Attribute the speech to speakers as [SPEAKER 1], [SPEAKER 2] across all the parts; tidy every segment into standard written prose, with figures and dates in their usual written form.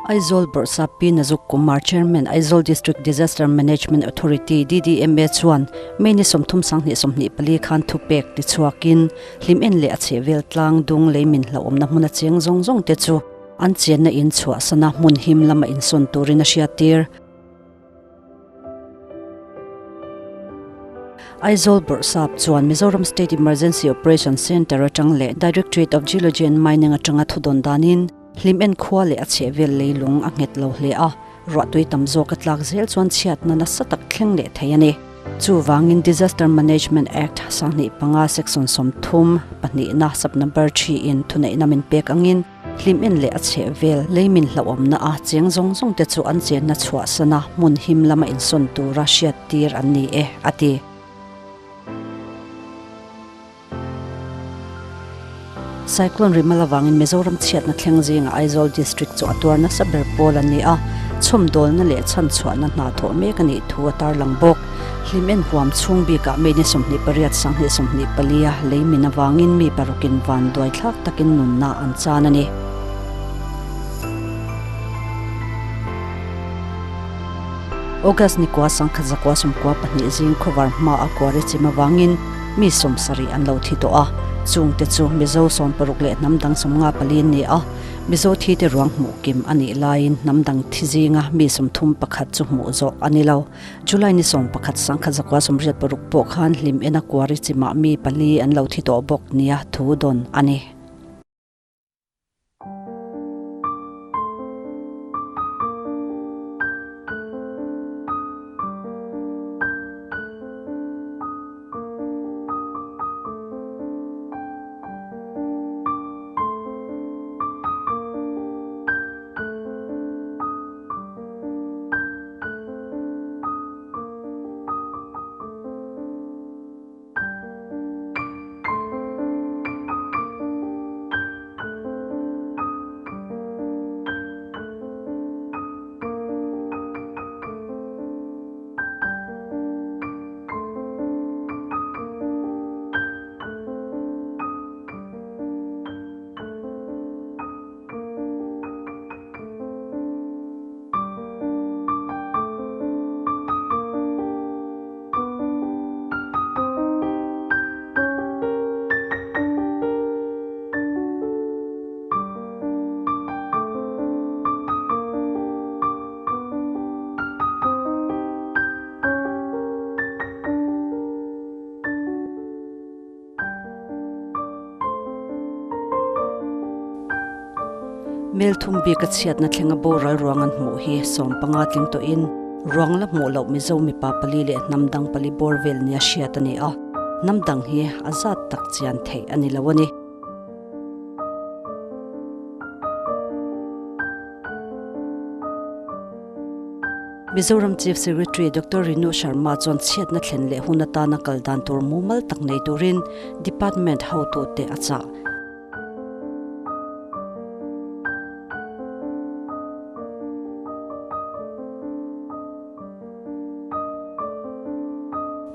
[SPEAKER 1] Aizawl Bawrhsap Pi Nazuk Kumar, Chairman, Aizawl District Disaster Management Authority, DDMA, chuan May ni 30 2024 khan thupek tichhuakin hlim en leh a chhehvel tlang dung lei min hlauhawmna hmun a cheng zawng zawng te chu an chenna in chhuahsana hmun him lama insawn turin a hriattir. Aizawl Bawrhsap chuan Mizoram State Emergency Operation Centre atang leh Directorate of Geology and Mining atanga thudawn danin hlim en khua leh a chhehvel leilung a nghet lo hle a, ruahtui tam zawk a tlak zel chuan chhiatna nasa tak thleng leh thei a ni. Chuvangin Disaster Management Act 2005 Section 30 pahnihna sub number 3 in thuneihna min pek angin Hlim en leh a chheh vel lei min hlauhawmna a cheng zawng zawng te chu an chenna chhuahsana hmun him lama insawn tura hriat tir an ni e, a ti. Cyclone Rimal avangin Mizoram chhiatna thleng zingah Aizawl District chu a tuar nasa ber pawl an ni a, chhawmdawlna leh chhanchhuahna hna thawh mek a nih thu a tarlang bawk. Hlim en huam chhung bikah May ni 28 2024 a lei min avangin mi parukin van duai thlak takin nunna an chan a ni. August ni kua 1992 zing khawvar hma a kuari chim avangin mi 70 an lo thi tawh a, chungte chu Mizo 60 leh hnam dang 54 an ni a. Mizo thi te ruang hmuh kim a nih laiin hnam dang thi zinga mi 31 chu hmuh zawh a ni lo. July ni 11 1986 pawh khan hlim ena kuari chimah mi pali an lo thi tawh bawk nia thu dawn a ni. Mel thum bik a chhiatna thlenga boral ruang an hmuh hi 15 tling tawhin ruang la hmuh loh Mizo mipa pali leh hnam dang pali bawr vel nia hriat a ni a, hnam dang hi a zat tak chian theih a ni lo a ni. Mizoram Chief Secretary Doctor Rinu Sharma chuan chhiatna thlen leh hun atana kal dan tur mumal tak nei turin Department hotute a chah.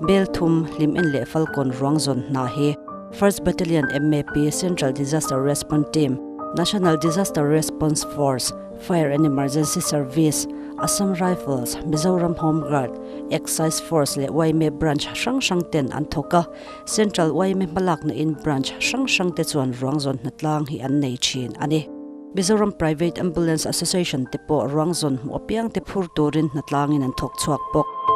[SPEAKER 1] Bel thum, hlim en leh Falkawn ruang zawn hna hi First Battalion MAP Central Disaster Response Team, National Disaster Response Force, Fire and Emergency Service, Assam Rifles, Mizoram Home Guard, Excise Force leh yma Branch hrang hrang ten an thawk a, Central yma hmalakna in Branch hrang hrang te chuan ruang zawn hnatlang hi an nei thin a ni. Mizoram Private Ambulance Association te pawh ruang zawn hmuh apiang te phur turin hnatlangin an thawk chhuak bawk.